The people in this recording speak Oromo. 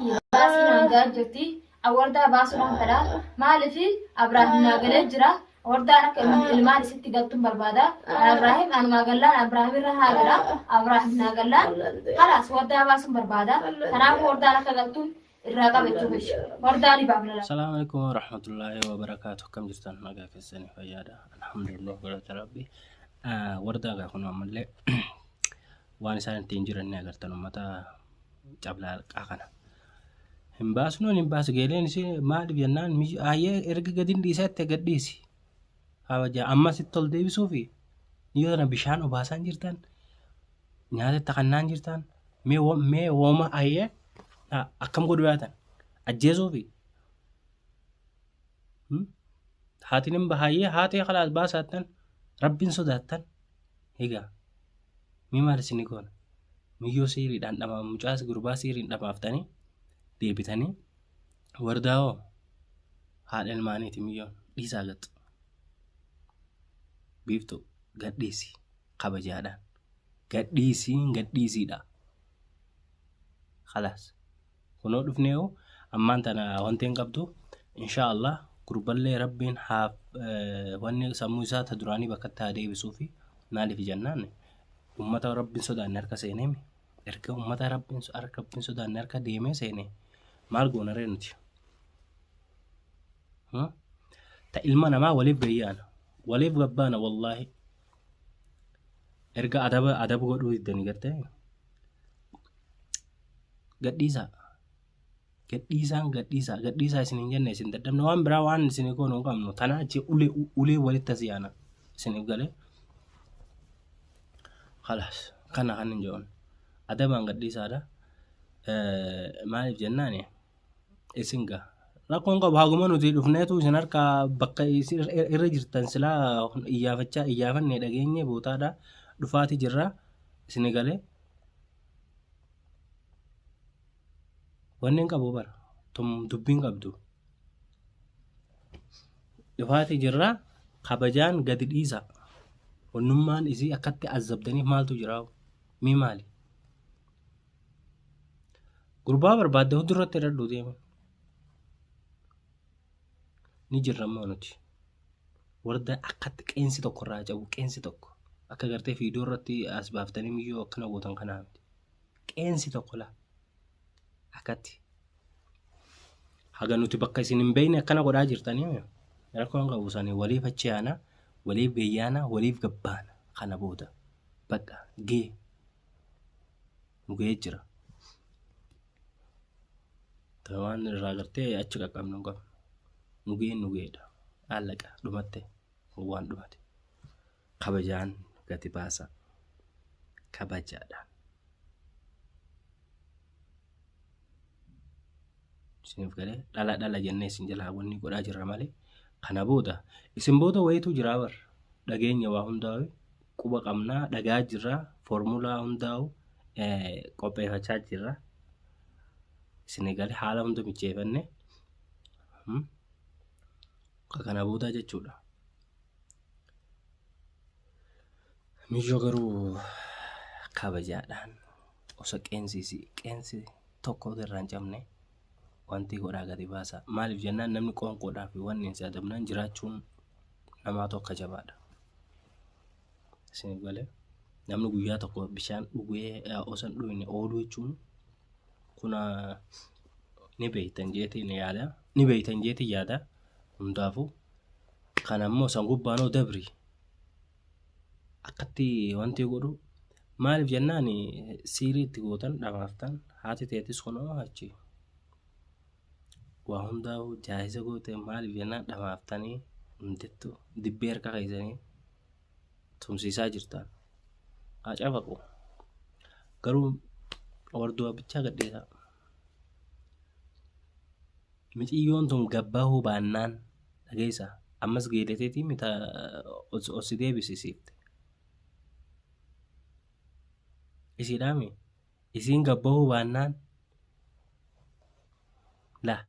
Baasii naan gahaa jirti. Wardaa baasuudhaan fedha. Maaliif Abraahim naa galee jira. Wardaan akka ilmaan isitti galtuun barbaada. Abraahim anumaa gallaan Abraahim irra haa gala. Abraahim naa gallaan kalaas wardaa baasuun barbaada. Kanaafuu wardaan akka galtuun irraa qaba jechuudha. Wardaa ni baafna. Salaamu alaikum warahmatullahi wabarakaatu. Akkam jirtan nagaa keessanii fayyaadha. Alhamdulillah galata rabbi. Wardaa gaa kun ammallee waan isaan ittiin jiran ni agartan uummata cablaaqaa kana. Hin baasnuun hin baasu geeleen ishee maaliif jennaan hayyee erga gadi hin dhiisaa itti gad dhiisi. Kabaja ammas itti ol deebisuufi yoo tana bishaan obaasaan jirtan nyaata itti kannaan jirtan mee wooma hayyee akkam godhu yaatan ajjeesuufi. Haatiin hin bahayyee haatee kalaas baasaattan rabbiin sodaattan egaa. Mee maal isinii goona? Miyyoo siiriidhaan dhamaa mucaas gurbaa siiriin dhamaaftanii deebitanii wardaa hoo haadha ilmaaniiti miyyoon dhiisaa gax. Biiftuu gadhiisi kabajaadhaan gadhiisiin gadhiisiidha. Khalaas. Kunoo dhufnee hoo ammaan tana wanti hin qabdu inshaa Allah gurballee rabbiin haa wanni sammuu isaa ta duraanii bakkatti haa deebisuufi maaliif jennaan ummata rabbiin sodaanne harka seeneemi erga ummata rabbiin harka rabbiin sodaanne harka deemee seene maal goona ree nuti ta ilma namaa waliif gayyaana waliif gabbaana wallaahi erga adaba adaba godhuu diddanii gartee Gadhiisaa. Gadhiisaan gadhiisaa. Gadhiisaa isin hin jenne isin dadhabne waan biraa waan isin goonu hin qabnu. Tanaa achi ulee ulee walitti asii yaana isiniif galee. Kalaas kana kan hin jedhuun. Adabaan gadhiisaadha. Maaliif jennaani isin gaa rakkoon qabu haguma nuti dhufneetu isin harkaa bakka isin irra jirtan silaa iyyaafachaa iyyaafannee dhageenye bootaadha dhufaati jirra isin galee. Wanni hin qabu bara. Tum dubbiin qabdu. Dhufaati jirra kabajaan gadi dhiisa. Wannummaan isii akkatti azzabdaniif maaltu jira? Mii maali? Gurbaa barbaadde hundurratti hidhadhu deema. Ni jirra immoo nuti. Warda akkatti qeensi tokko irraa cabu qeensi tokko akka gartee fiidoo irratti as baaftanii miyyoo akkana gootan kanaa miti. Qeensi tokko laa akkatti. Haga nuti bakka isin hin beekne akkana godhaa jirtanii rakkoon qabu sanii waliif achi yaana waliif gayyaana waliif gabbaana kana booda bakka gee nu ga'ee jira. Waan irraa gartee achi qaqqabnu hin qabnu. Nu ga'een nu ga'eedha. Maallaqa dhumatte waan dhumate. Kabajaan gati baasa. Kabajaadhaan. Isiniif galee dhala dhala jennee isin jalaa wanni godhaa jirra malee kana booda isin booda wayitu jiraa bar dhageenya waa hundaa'u quba qabnaa dhagaa jirra foormulaa hundaa'u qopheeffachaa jirra. Isin galee haala hunda mijeeffanne kana booda jechuudha. Miyyoo garuu kabajaadhaan osoo qeensi isii qeensi tokko irraa hin cabne wanti godhaa gadi baasa. Maaliif jennaan namni qoonqoodhaa fi wanni hin adabnaan jiraachuun namaatu akka jabaadha. Isiniif galee namni guyyaa tokko bishaan dhugee osoo hin dhugne ooluu jechuun kuna ni beektan jeetiin yaada ni beektan jeetiin yaada hundaafuu kana immoo san gubbaanoo dabri akkatti wanti godhu maaliif jennaan siirii itti gootan dhamaaftan haati teetis kunoo achi waa hundaa'u jaahisa goote maaliif jennaan dhamaaftanii hundettu dibbee harka keessanii tumsiisaa jirtan haa cafaqu garuu warduu bichaa gadhiisaa miciyyoon tun gabbahuu baannaan dhageessa ammas geedeteetii mita osi deebisisiifte isiidhaami isiin gabbahuu baannaan.